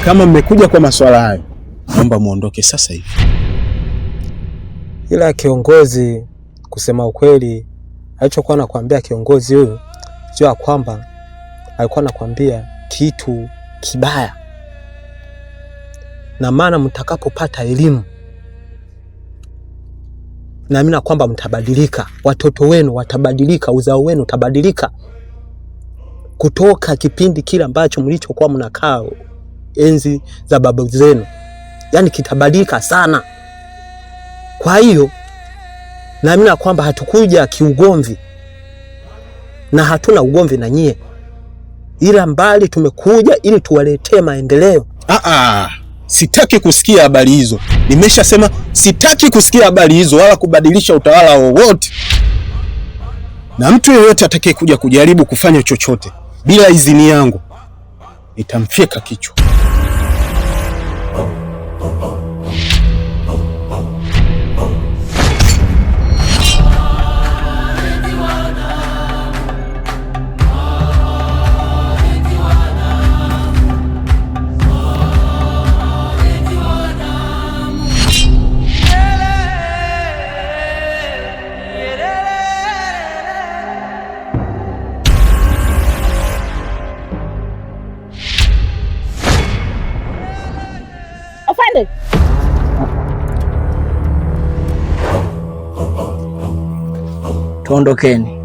Kama mmekuja kwa masuala hayo, naomba muondoke sasa hivi. Ila kiongozi, kusema ukweli, alichokuwa anakuambia kiongozi huyu sio ya kwamba alikuwa anakuambia kitu kibaya, na maana mtakapopata elimu naamini kwamba mtabadilika, watoto wenu watabadilika, uzao wenu utabadilika kutoka kipindi kile ambacho mlichokuwa mnakaa enzi za babu zenu, yaani kitabadilika sana. Kwa hiyo naamini kwamba hatukuja kiugomvi na hatuna ugomvi na nyie, ila mbali tumekuja ili tuwaletee maendeleo. Ah, sitaki kusikia habari hizo. Nimeshasema sitaki kusikia habari hizo wala kubadilisha utawala wowote, na mtu yeyote atakayekuja kujaribu kufanya chochote bila idhini yangu nitamfyeka kichwa. Afande. Tuondokeni.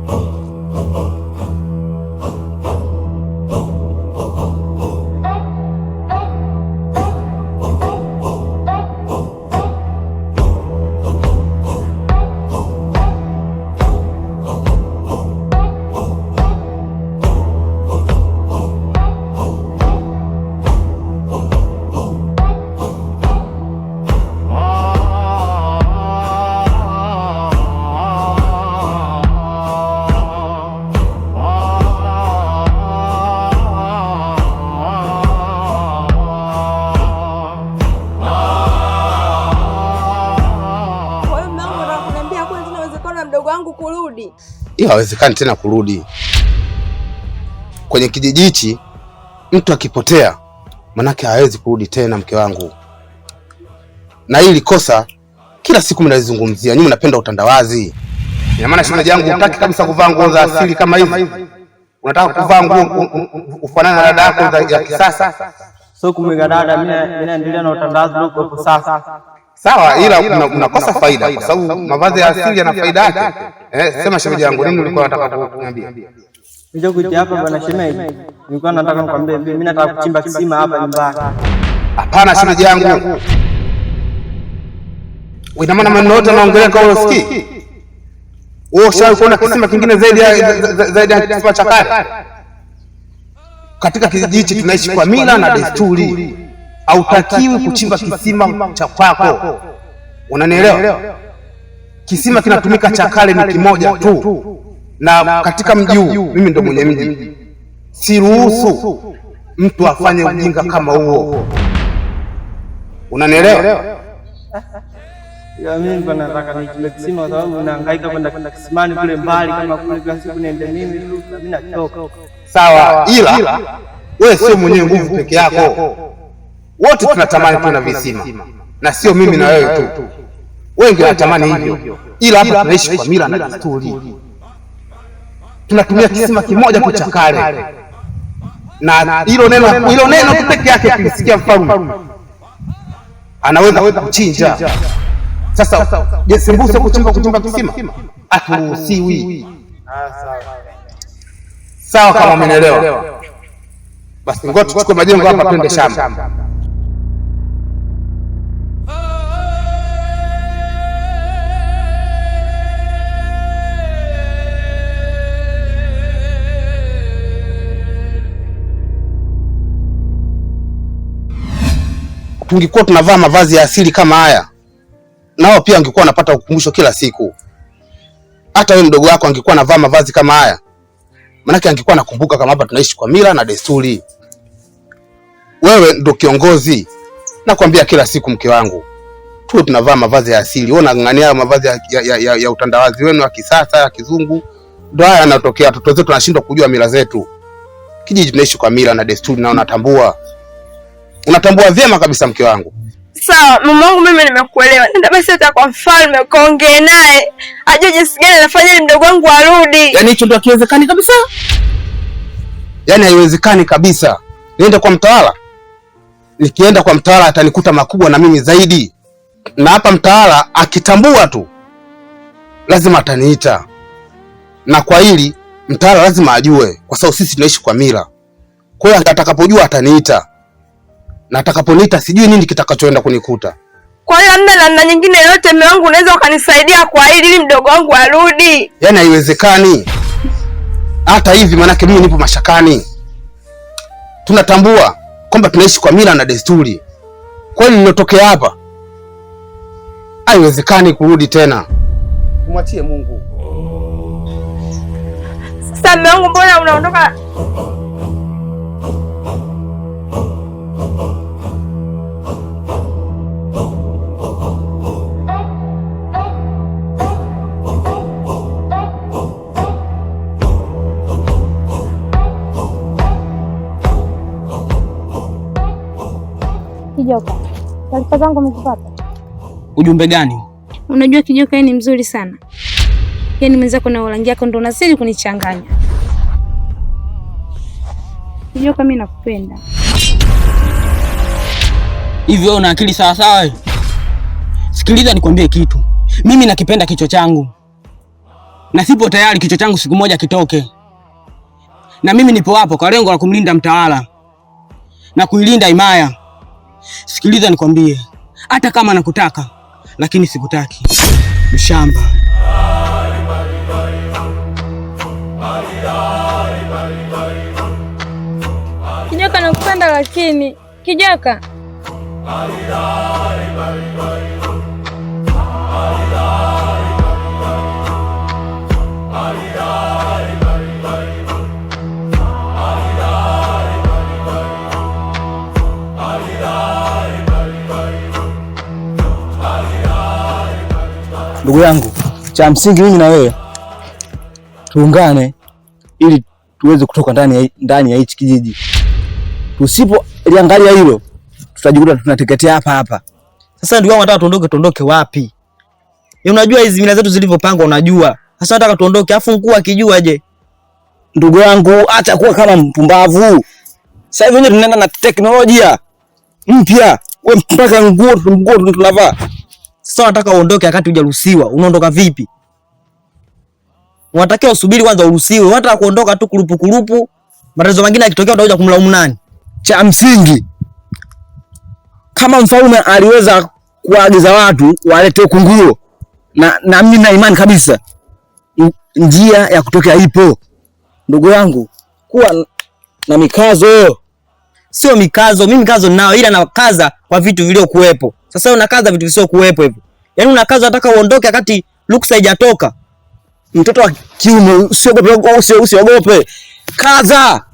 Kwa hiyo mume wangu unataka kuniambia hakuna tena uwezekano wa mdogo wangu kurudi? Hiyo hawezekani tena kurudi kwenye kijiji hichi. Mtu akipotea manake hawezi kurudi tena, mke wangu. Na hili kosa kila siku mnalizungumzia nyinyi, mnapenda utandawazi. Ina maana shemeji yangu hutaki kabisa kuvaa nguo za asili kama hizi, unataka kuvaa nguo ufanane na dada yako ya kisasa. So kumwiga dada, mimi naendelea na utandawazi uliokuwepo sasa. Sawa, ila unakosa faida kwa sababu mavazi ya asili yana faida yake. Sema shemeji yangu, nini ulikuwa unataka kuniambia? Ndio kuja hapa bwana shemeji, nilikuwa nataka nikwambie mimi nataka kuchimba kisima hapa nyumbani. Hapana shemeji yangu. Ina maana maneno yote naongelea kwa usikii? Wewe ushawahi kuona kisima kingine zaidi ya kisima cha kale? Katika kijiji hichi tunaishi kwa mila na desturi. Hautakiwi kuchimba kisima cha kwako. Unanielewa? Kisima kinatumika cha kale ni kimoja tu, na katika mji huu mimi ndo mwenye mji, siruhusu mtu afanye ujinga kama huo. Unanielewa? Ya mimi nilikuwa nataka nichimbe kisima kwa sababu nahangaika kwenda kisimani kule mbali, kama kule kila siku niende mimi tu, mimi nachoka. Sawa, ila wewe sio mwenye nguvu peke yako, wote tunatamani tuwe na visima, na sio mimi na wewe tu, wengi wanatamani hivyo, ila hapa tunaishi kwa mila na desturi. Tunatumia kisima kimoja tu cha kale, na hilo neno hilo neno tu peke yake kilisikia mfalme anaweza kuchinja. Sasa je, sembuse kuchimba kisima haturuhusiwi. Sawa, kama umenielewa basi, ngoja tuchukue majengo hapa twende shamba. Tungekuwa tunavaa mavazi ya asili kama haya, nao pia angekuwa anapata ukumbusho kila siku. Hata wewe mdogo wako angekuwa anavaa mavazi kama haya, manake angekuwa anakumbuka kama hapa tunaishi kwa mila na desturi. Wewe ndo kiongozi, nakwambia kila siku, mke wangu, tuwe tunavaa mavazi ya asili. Wewe unang'ang'ania mavazi ya utandawazi wenu wa kisasa ya kizungu, ndo haya yanatokea. Watoto wetu tunashindwa kujua mila zetu. Kijiji tunaishi kwa mila na desturi, na unatambua. Unatambua vyema kabisa mke wangu. Sawa, mume wangu, mimi nimekuelewa. Nenda basi hata kwa mfalme ukaongee naye, ajue jinsi gani anafanya ili mdogo wangu arudi. Yaani hicho ndo hakiwezekani kabisa. Yaani haiwezekani kabisa. Niende kwa mtawala? Nikienda kwa mtawala atanikuta makubwa na mimi zaidi. Na hapa mtawala akitambua tu lazima ataniita. Na kwa hili mtawala lazima ajue, kwa sababu sisi tunaishi kwa mila. Kwa hiyo atakapojua ataniita. Na atakaponiita sijui nini kitakachoenda kunikuta. Kwa hiyo hamna namna nyingine yoyote mume wangu unaweza ukanisaidia kwa hili ili mdogo wangu arudi? Yaani haiwezekani. Hata hivi manake mimi nipo mashakani. Tunatambua kwamba tunaishi kwa mila na desturi. Kwa hiyo nilotokea hapa haiwezekani kurudi tena. Tumwachie Mungu. Sasa mume wangu, mbona unaondoka? Kijoka, taarifa zangu umezipata? Ujumbe gani? Unajua Kijoka, yeye ni mzuri sana, yaani mwenzako na urangi yako ndo unazidi kunichanganya. Kijoka, mimi nakupenda. Hivi wewe una akili sawa sawa? Sikiliza nikwambie kitu. Mimi nakipenda kichwa changu, na sipo tayari kichwa changu siku moja kitoke. Na mimi nipo hapo kwa lengo la kumlinda mtawala na kuilinda himaya. Sikiliza nikwambie, hata kama nakutaka lakini sikutaki. Mshamba. Kijoka, nakupenda lakini Kijoka. Ndugu yangu, cha msingi mimi na wewe tuungane ili tuweze kutoka ndani ya hichi kijiji. Tusipoliangalia hilo tutajikuta tunateketea hapa hapa. Sasa ndugu yangu, nataka tuondoke. Tuondoke wapi? Unajua hizi mila zetu zilivyopangwa, unajua. Sasa nataka tuondoke, afu mkuu akijua je? Ndugu yangu, acha kuwa kama mpumbavu. Sasa hivi tunaenda na teknolojia mpya, we mpaka nguo tunavaa. Sasa unataka uondoke wakati hujaruhusiwa. Unaondoka vipi? Unatakiwa usubiri kwanza uruhusiwe. Unataka kuondoka tu kurupu kurupu. Matatizo mengine yakitokea utakuja kumlaumu nani? Cha msingi, kama mfalme aliweza kuagiza watu walete huku nguo, na mimi na imani kabisa njia ya kutokea ipo. Ndugu yangu, kuwa na mikazo. Sio mikazo, mimi mikazo ninao, ila nakaza kwa vitu vilivyokuwepo. Sasa wewe unakaza vitu visivyokuwepo hivyo. Yaani unakaza unataka uondoke wakati ruksa haijatoka. Mtoto wa kiume usiogope, usiogope. Kaza.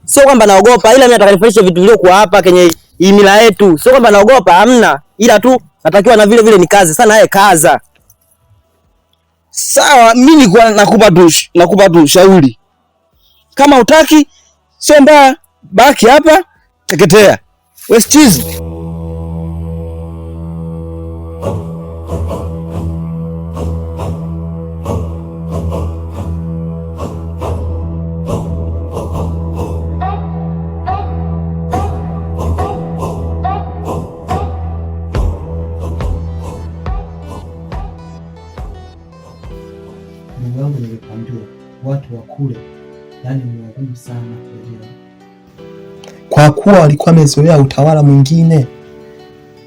Sio kwamba naogopa, ila mimi nataka nifanyishe vitu vilivyokuwa hapa kwenye mila yetu. Sio kwamba naogopa, hamna. Ila tu natakiwa na vile vile ni kazi sana. Yeye kaza. Sawa, mimi nilikuwa nakupa tu shauri. Kama hutaki sio mbaya, baki hapa teketea. West cheese. Ndugu yangu, nilikwambia watu wa kule yani ni wagumu sana kuelewa, kwa kuwa walikuwa wamezoea utawala mwingine,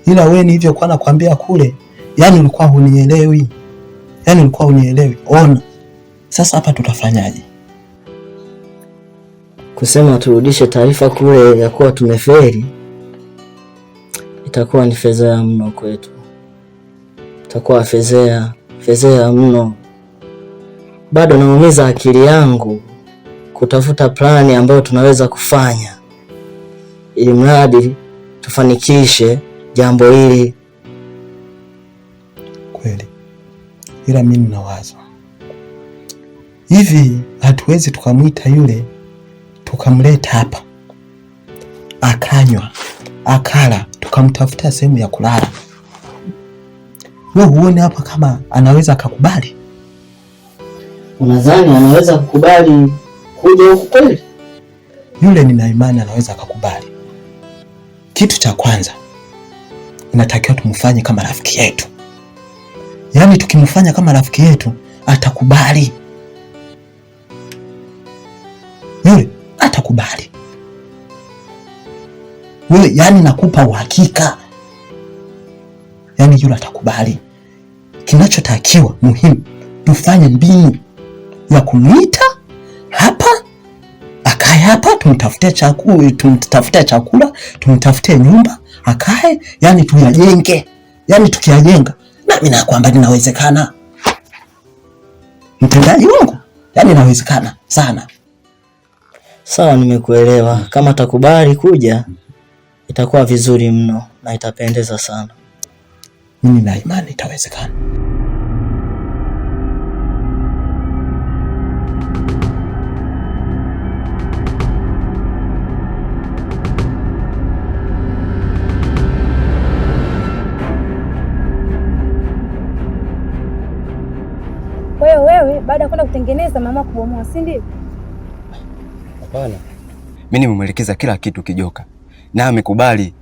ila wewe nilivyokuwa nakwambia kule, yani ulikuwa hunielewi, yani ulikuwa hunielewi. Ona sasa hapa tutafanyaje? Kusema turudishe taarifa kule ya kuwa tumeferi itakuwa ni fedheha mno kwetu, itakuwa fedheha mno. Bado naumiza akili yangu kutafuta plani ambayo tunaweza kufanya ili mradi tufanikishe jambo hili. Kweli, ila mimi nina wazo hivi, hatuwezi tukamwita yule tukamleta hapa akanywa akala, tukamtafutia sehemu ya kulala, wewe huone hapa kama anaweza akakubali? Unadhani anaweza kukubali kuja huku kweli? Yule nina imani anaweza akakubali. Kitu cha kwanza inatakiwa tumfanye kama rafiki yetu, yaani tukimfanya kama rafiki yetu atakubali. Yule atakubali wewe, yani nakupa uhakika, yaani yule atakubali. Kinachotakiwa muhimu, tufanye mbinu ya kumwita hapa akae hapa, tumtafutie chakula, tumtafutie chakula, tumtafutie nyumba akae, yani tuyajenge, yani tukiyajenga, nami nakwamba ninawezekana, mtendaji wangu, yani inawezekana sana. Sawa, nimekuelewa. Kama atakubali kuja itakuwa vizuri mno na itapendeza sana. Mimi na imani itawezekana. Kwa hiyo wewe baada ya kwenda kutengeneza mama kubomoa, si ndio? Hapana, mimi nimemwelekeza kila kitu Kijoka na amekubali.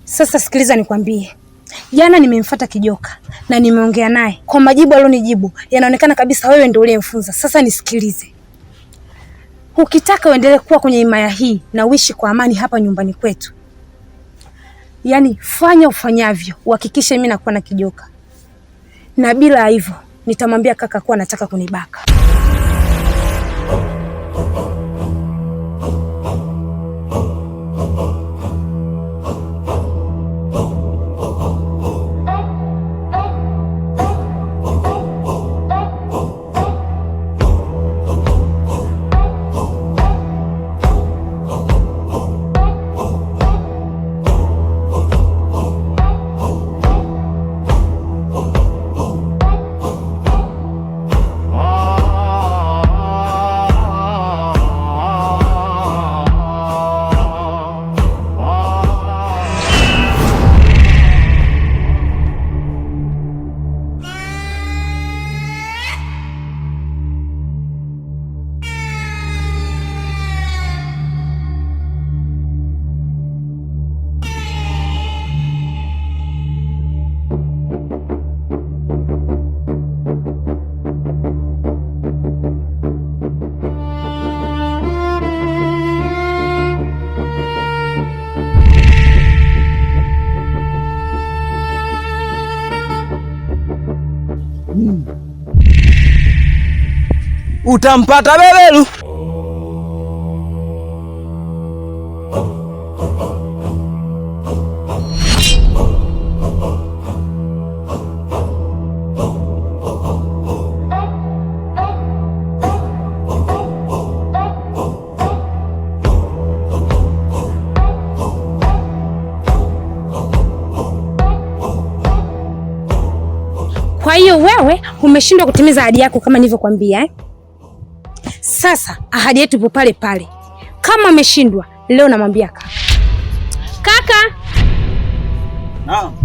Sasa sikiliza nikwambie. Jana nimemfuata Kijoka na nimeongea naye. Kwa majibu alionijibu yanaonekana kabisa wewe ndio uliyemfunza. Sasa nisikilize. Ukitaka uendelee kuwa kwenye himaya hii na uishi kwa amani hapa nyumbani kwetu, yaani fanya ufanyavyo uhakikishe mimi nakuwa na Kijoka, na bila hivyo nitamwambia kaka kuwa anataka kunibaka. Utampata beberu. Kwa hiyo wewe umeshindwa kutimiza ahadi yako kama nilivyokuambia eh? Sasa ahadi yetu ipo pale pale. Kama ameshindwa leo namwambia kaka. Kaka! Naam.